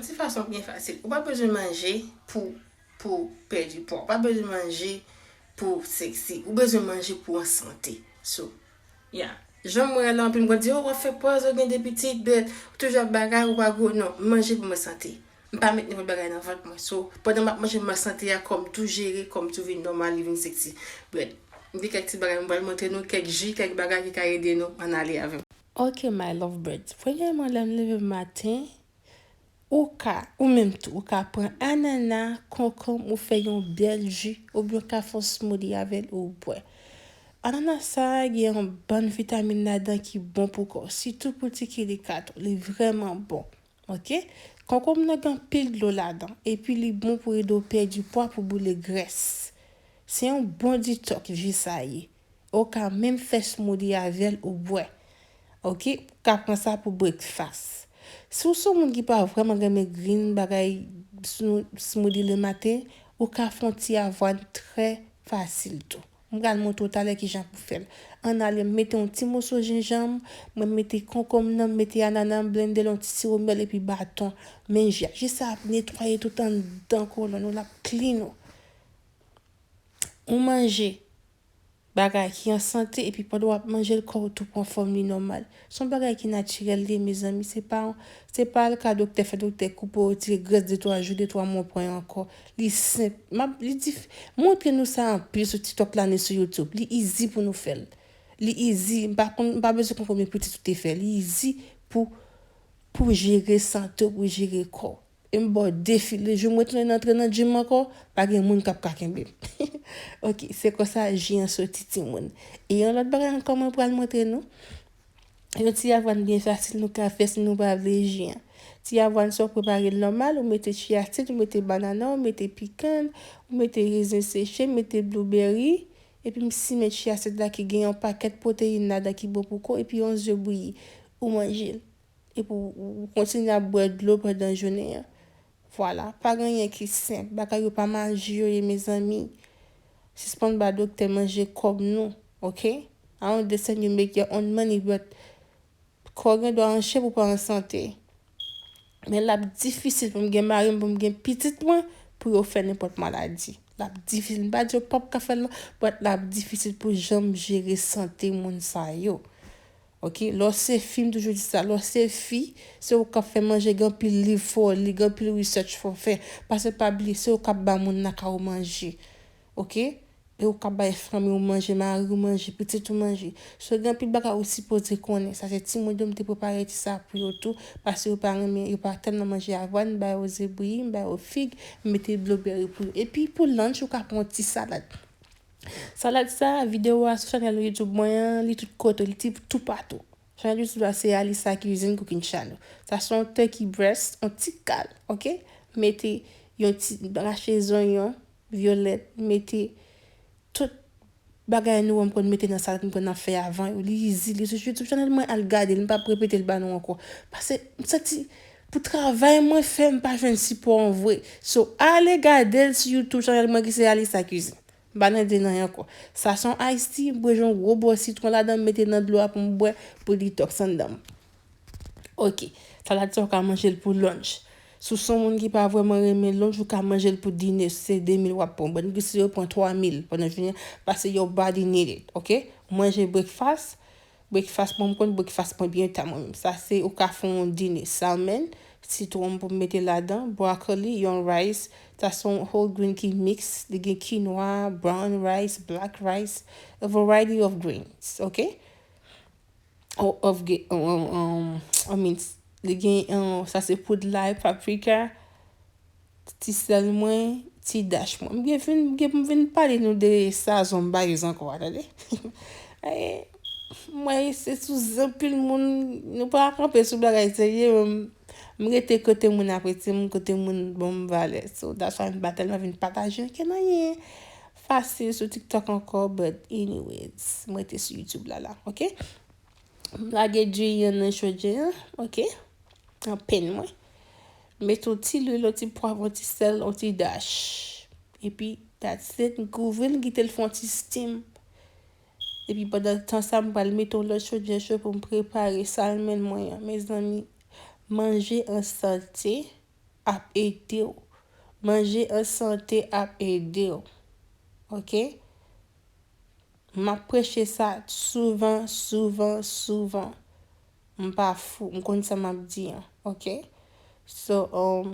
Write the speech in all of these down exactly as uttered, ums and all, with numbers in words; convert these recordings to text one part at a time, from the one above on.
ti fason byen fasil. Ou pa bezwen manje pou, pou pèdi pwa. Ou pa bezwen manje pou seksi. Ou bezwen manje pou an sante. So, yeah. Jan m wè la, anpil moun di, "Oh, w ap fè pòz, ou gen de pitit, but ou toujou ap bagay, ou pa gwo." Non, m manje pou mwen sante. M pa met nenpòt bagay nan vant mwen. So, pandan m ap manje, m an sante a, kò m tou jere, kò m tou vin nòmal, li vin seksi. But, m gen kèk ti bagay m pral montre nou, kèk ji, kèk bagay ki ka ede nou, ann ale avè m. Ok, my love birds. Premyèman, lè m leve maten, ou ka, ou menm tou, ou ka pran anana, konkonm, ou fè yon bèl ji, oubyen ou ka fè yon smoothie avè l, ou bwè. Anana sa a gen yon bann vitamin ladan ki bon pou kò, sitou pou ti kirikat ou, li vrèman bon. Ok? Konkonm nan gen anpil dlo ladan, epi li bon pou ede w pèdi pwa, pou boule grès. Se yon bon detox ji sa ye. Ou ka menm fè smoothie avè l ou bwè. Ok? Ou ka pran sa pou breakfast. Si w se yon moun ki pa vrèman renmen green bagay, smoothie le maten, ou ka fè yon ti avwàn trè fasil tou. M pral montre w talè kijan pou fè l. Ann ale, m mete yon ti moso jenjanm, mwen mete konkonm nan, m mete anana, m blende l, yon ti siwo myèl epi baton. Men ji a. Ji sa ap netwaye tout anndan kolòn ou, l ap clean ou. Ou manje bagay ki an sante, epi pandan w ap manje l, kò w tou pran fòm li nòmal. Se yon bagay ki natirèl li ye, mezanmi. Se pa, se pa al ka doktè, fè doktè koupe w, retire grès de twa jou, de twa mwa, w pran yon ankò. Li senp. M ap, li dif-, montre nou sa anpil sou TikTok la, ni sou YouTube. Li easy pou nou fè l. Li easy. M pa konn, m pa bezwen konn konbyen pitit ou te fè. Li easy pou, pou jere sante w, pou jere kò w. E m ba w defi, le jou mwen tounen antre nan gym ankò, pa gen moun k ap ka kenbe m. Ok, se konsa ji an soti, timoun. E yon lòt bagay ankò mwen pral montre nou. Yon ti avwàn byen fasil nou ka fè si nou pa vle ji an. Ti avwàn sa w prepare l nòmal, ou mete chia seed, ou mete banana, ou mete pikann, ou mete rezen seche, mete blueberry, epi m simen chia seed la ki gen yon pakèt pwoteyin ladan ki bon pou kò, epi yon ze bouyi, ou manje l. Epi w, w kontinye ap bwè dlo pandan jounen an. Vwala, pa gen anyen ki senp. Bagay yo pa maji yo ye, mezanmi. Sispann ba doktè manje kòb nou, ok? I understand you make your own money, but kò gen dwa an chèp ou pa an sante. Men l ap difisil pou m gen mari m, pou m gen pitit mwen, pou yo fè nenpòt maladi. L ap difisil. M pa di yo p ap ka fè l non, but l ap difisil pou janm jere sante moun sa yo. Ok, lè w se fi, m toujou di sa, lè w se fi, se ou k ap fè manje, gen anpil liv fò w li, gen anpil research fò w fè. Paske pa bliye, se ou k ap ba moun lakay ou manje. Ok? E ou k ap bay fanmi w manje, mari w manje, pitit ou manje. So, gen anpil bagay ou sipoze konnen. Sa se timoun yo, m te prepare ti sa pou yo tou, paske yo pa renmen, yo pa tèlman manje avwàn, m ba yo ze bouyi, m ba yo fig, m mete blueberry pou yo. Epi pou lunch, ou ka pran yon ti salad. Salad sa, videyo a sou chanèl YouTube mwen an, li tout kote, li ti toupatou. Chanèl YouTube la se Alisa Cuisine Cooking Channel. Sa se yon turkey breast, yon ti kal, ok? Mete yon ti rache zonyon vyolèt, mete tout bagay nou wè m konn mete nan salad m konn ap fè avan yo. Li easy, li sou YouTube chanèl mwen, al gade l, m p ap repete l ba nou ankò. Paske m santi pou travay mwen fè, m pa jwenn sipò an vre. So, ale gade l sou YouTube chanèl mwen ki se Alisa Cuisine. M pa nan di n anyen ankò. Sa se yon iced tea, m bwè yon gwo bò sitwon ladan, m mete nan dlo a pou m bwè, pou detox anndan m. Ok, salad sa ou ka manje l pou lunch. Si w se yon moun ki pa vrèman renmen lunch, ou ka manje l pou dine, si se de mil w ap pran. Bon, gen ki yo pran twa mil pandan jounen, paske your body need it, ok? Manje breakfast, Breakfast mwen, m konn breakfast mwen byen ta mwen menm. Sa se, ou ka fè yon dine salmon, sitwon pou m mete ladan, broccoli, yon rice, sa se yon whole grain ki mix, li gen quinoa, brown rice, black rice, a variety of grains, ok? Of, of, um, um, um, I mean, li gen, um, sa se poud lay, paprika, ti sèl mwen, ti dash mwen. M gen vin, m gen pou m vin pale nou de sazon m ba yo ankò a, tande. Eh, mwen, se sou anpil moun, nou pa kanpe sou bagay serye, men m, m rete kote moun apresye m, kote moun ban m valè. So, that's why m pa tèlman vin pataje ankenn anyen fasil sou TikTok ankò, but anyways, m rete sou YouTube la, la, ok? M lage diri an nan chodyè an, ok? An pan mwen. Mete yon ti lwil, yon ti pwav, yon ti sèl, yon ti dash. Epi, that's it, m kouvri l, m kite l fè yon ti steam. Epi pandan tan sa, m pral mete yon lòt chodyè cho pou m prepare salmon mwen an. Mezanmi, manje an sante, ap ede w. Manje an sante ap ede w. Ok? M ap preche sa souvan, souvan, souvan. M pa fou, m konn sa m ap di an, ok? So, um,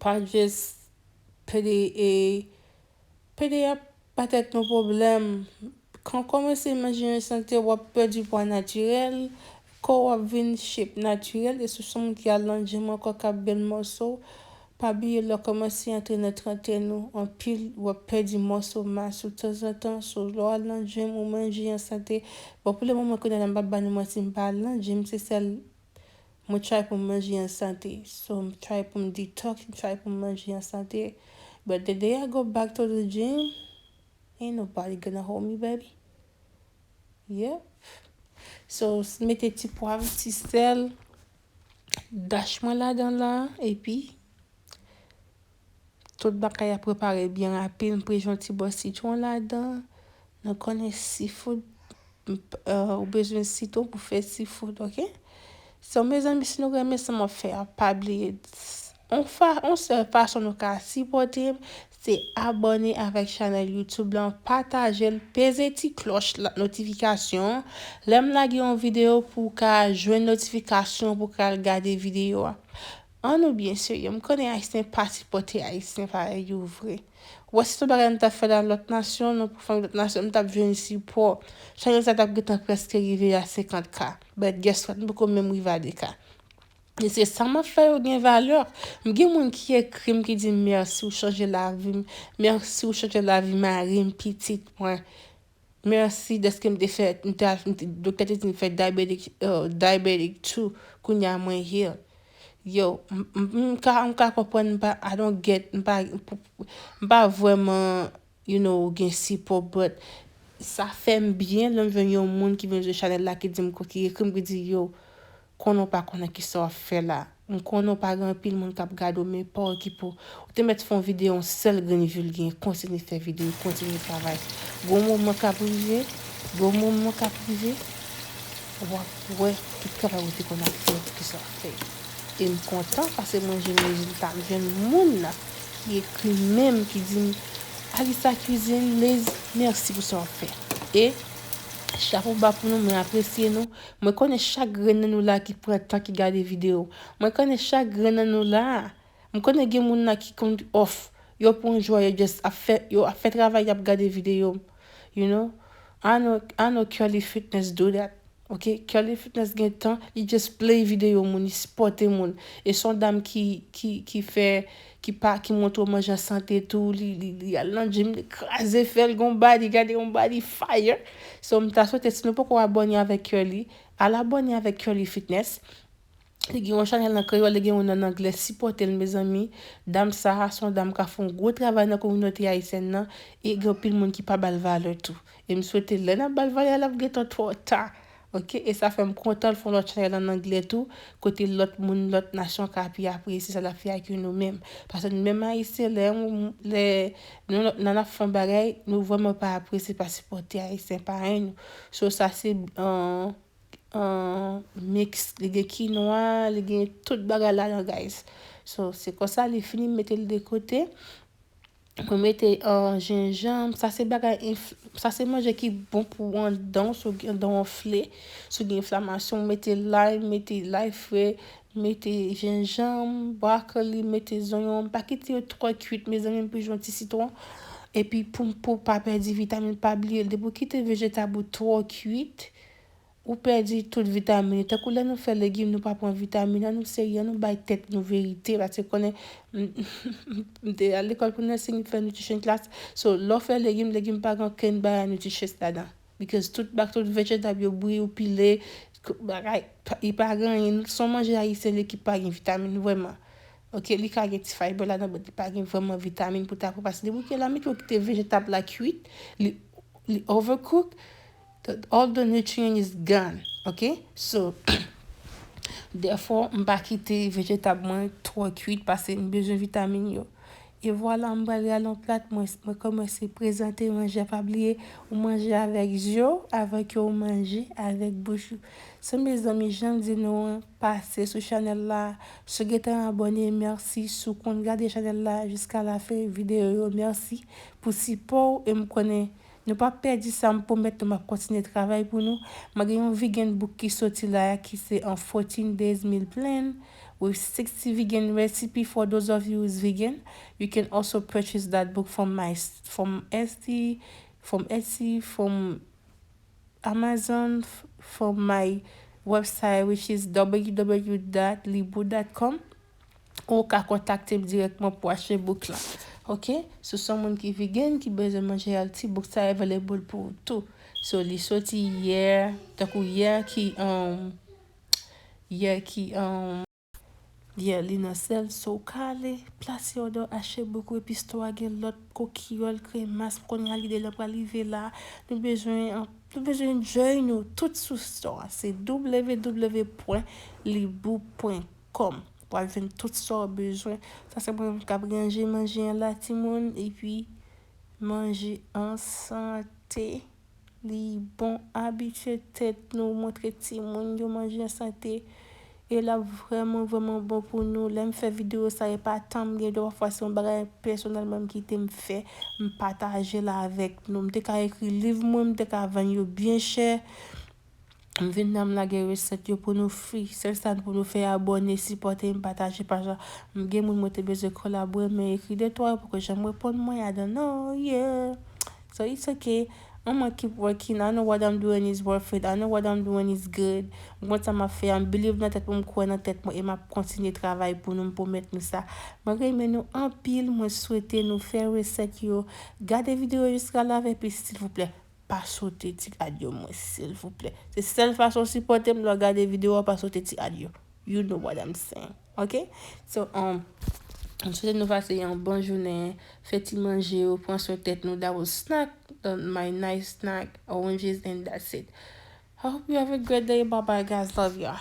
pa just pede e, pede ap ba tèt nou pwoblèm. Kan w kòmanse manje an sante, w ap pèdi pwa natirèl, kò w ap vin shape natirèl, e si w se yon moun ki al nan gym ankò, k ap benn mòso, pa bliye lè w kòmanse antre nan trantèn ou, anpil, w ap pèdi mòso mas ou tanzantan. So, lè w al nan gym, ou manje an sante. Bon, pou le moman, kounye a la, m p ap ba nou manti, m pa al nan gym, se sèl mwen try pou m manje an sante. So, m try pou m detox, m try pou m manje an sante. But the day I go back to the gym, ain't nobody gonna hold me, baby. Yep. So, s-, mete ti pwav, ti sèl, dash mwen ladan la, epi tout bagay ap prepare byen rapid. M preche yon ti bò sitwon ladan. Nou konnen seafood, m p-, euh, ou bezwen sitwon pou fè seafood, ok? So, mezanmi, si nou renmen sa m ap fè a, pa bliye, on fa-, on sèl fason nou ka sipòte m, se abòne avèk chanèl YouTube la, pataje l, peze ti klòch la, notifikasyon an. Lè m lage yon videyo pou w ka jwenn notifikasyon pou w ka al gade videyo a. An nou byen serye, m konnen Ayisyen pa sipòte Ayisyen parèy yo vre. Wè, si se yon bagay m t ap fè nan lòt nasyon, nan pou fanmi lòt nasyon, m t ap jwenn sipò. Chanèl sa t ap gentan prèske rive a senkant K. But guess what? M poko menm rive a de K. E se sa m ap fè yo gen valè. M gen moun ki ekri m, ki di m, "Mèsi, ou chanje lavi m. Mèsi, ou chanje lavi mari m, pitit mwen. Mèsi dèske m te fè, m te, m te, doktè te di m fè diabetic, uh, diabetic two, kounye a mwen heal." Yo, m, m, m ka, m ka konprann, m pa, I don't get, m pa, m pa vrèman, you know, gen sipò, but sa fè m byen lè m jwenn yon moun ki vin sou chanèl la, ki di m, ki ekri m, ki di, "Yo, konnen w pa konnen kisa w ap fè la. M konnen w pa gen anpil moun k ap gade w, men pa okipe w. Ou te mèt fè yon videyo, yon sèl grenn vi w gen, kontinye fè videyo, kontinye travay. Gon moman k ap rive, gon moman k ap rive, w ap wè tout travay ou te konn ap fè, kisa w ap fè." E m kontan, paske mwen jwenn rezilta, m jwenn moun nan ki ekri m menm, ki di m, "Alisa Cuisine, Liz, mèsi pou sa w ap fè." E chapo ba pou nou, mwen apresye nou. Mwen konnen chak grenn nan nou la ki pran tan, ki gade videyo. Mwen konnen chak grenn nan nou la. M konnen gen moun la ki konn off. Yo pran jwa, yo just ap fè, yo ap fè travay, y ap gade videyo m. You know? I know, I know Curly Fitness do that. Ok? Curly Fitness gen tan, li just play videyo moun, li sipòte moun. E se yon dam ki, ki, ki fè, ki pa, ki montre w manje an sante tou, li, li, li al nan gym, li kraze fè l, gon body, gade yon body fire. So, m ta swete, si nou poko abòne avèk Curly, al abòne avèk Curly Fitness. Li gen yon chanèl nan kreyòl, li gen youn an anglè. Sipòte l, mezanmi. Dam sa a, se yon dam k ap fè yon gwo travay nan kominote ayisyèn nan. E gen anpil moun ki pa ba l valè tou. E m swete lè n ap ba l valè a, l ap gentan twò ta. Ok? E sa fè m kontan l fè yon lòt chanèl an anglè tou, kote lòt moun, lòt nasyon ka pi apresye sa l ap fè a ke nou menm. Paske nou menm ayisyen, lè, lè nou, nou ap fè yon bagay, nou vrèman pa apresye, pa sipòte ayisyen parèy nou. So, sa se, euh, euh, mix, li gen kinwa, li gen tout bagay ladan, guys. So, se konsa li fini, m mete l de kote. Mwen mete, euh, jenjanm, sa se bagay enf-, sa se manje ki bon pou anndan w, si w gen anndan w anfle, si w gen enflamasyon, mete lay, mete lay fre, mete jenjanm, bwokoli, mete zonyon, m pa kite yo twò kwit, mezanmi, m pije yon ti sitwon. Epi pou, pou pa pèdi vitamin, pa bliye, depi w kite vejetab ou twò kwit, ou pèdi tout vitamin. Tankou lè nou fè legim, nou pa pran vitamin, an nou serye, an nou bay tèt nou verite, paske konnen, m te al lekòl pou nursing, m fè nutrition class. So, lè w fè legim, legim pa gen okenn bagay nutritious ladan. Because tout bak, tout vejetab yo bouyi, ou pile, k-, bagay, pa, li pa gen anyen. Se yon manje ayisyen li ki pa gen vitamin, vrèman. Ok, li ka gen ti fiber ladan, but li pa gen vrèman vitamin pou ta pran. Paske depi w kite la, mete w kite vejetab la kwit, li, li overcook, the, all the nutrient is gone. Ok? So, therefore, m pa kite vejetab mwen twò kwit paske m bezwen vitamin yo. E vwala, m pral rale yon plat, mwen, mwen kòmanse prezante manje a. Pa bliye, ou manje avèk je w avan ke w manje avèk bouch ou. So, mezanmi, jan m di nou an, pase sou chanèl la. Si w gentan abòne, mèsi. Si w konn gade chanèl la jiska lafen videyo yo, mèsi pou sipò w. E m konnen nou p ap pèdi sa, m pwomèt nou m ap kontinye travay pou nou. Mwen gen yon vegan book ki soti la, ki se an fourteen days meal plan with sixty vegan recipe for those of you who's vegan. You can also purchase that book from my s- from Etsy, from Etsy, from Amazon, f- from my website, which is w w w dot libou dot com. Ou ka kontakte m dirèkman pou achte book la. Ok? Si w se yon moun ki vegan, ki bezwen manje healthy, book sa available pou ou tou. So, li soti yè, tankou yè ki, um, yè ki, um, yè li nan sèl. So, w ka ale, plase òdè w, achte book ou, epi store a gen lòt kokiyòl, kremas, m konnen a lide l ap rive la. Nou bezwen, um, nou bezwen enjoy nou tout sou store a. Se w w w pwen libou pwen kòm. W ap jwenn tout sa w bezwen. Sa se mwen menm k ap ranje manje an la, timoun. Epi, manje an sante. Li bon, abitye tèt nou, montre timoun yo manje an sante. E l ap vrèman, vrèman bon pou nou. Lè m fè videyo sa, e pa tan m gen, dwa pafwa se yon bagay pèsonèlman m kite m fè, m pataje l avèk nou. M te ka ekri liv mwen, m te ka vann yo byen chè. M vin la, m lage resèt yo pou nou free. Sèl sa pou nou fè, abòne, sipòte m, pataje paj la. M gen moun mwen te bezwen kolabore, men ekri de twa yo poko janm reponn mwen, I don't know, yeah. So it's okay. I'ma keep working. I know what I'm doing is worth it. I know what I'm doing is good. M konn sa m ap fè a, m believe nan tèt mwen, m kwè nan tèt mwen, e m ap kontinye travay pou nou, m pwomèt nou sa. Mwen renmen nou anpil, mwen swete nou fè resèt yo. Gade videyo jiska la, epi silvouplè, pa sote ti ad yo mwen, silvouplè. Se sèl fason w sipòte m, lè w gade videyo a, pa sote ti ad yo. You know what I'm saying, ok? So, um, m swete nou pase yon bon jounen, fè ti manje yo, pran swen tèt nou. That was snack, uh, my nice snack, oranges, and that's it. I hope you have a great day. Bye bye, guys. Love y'all.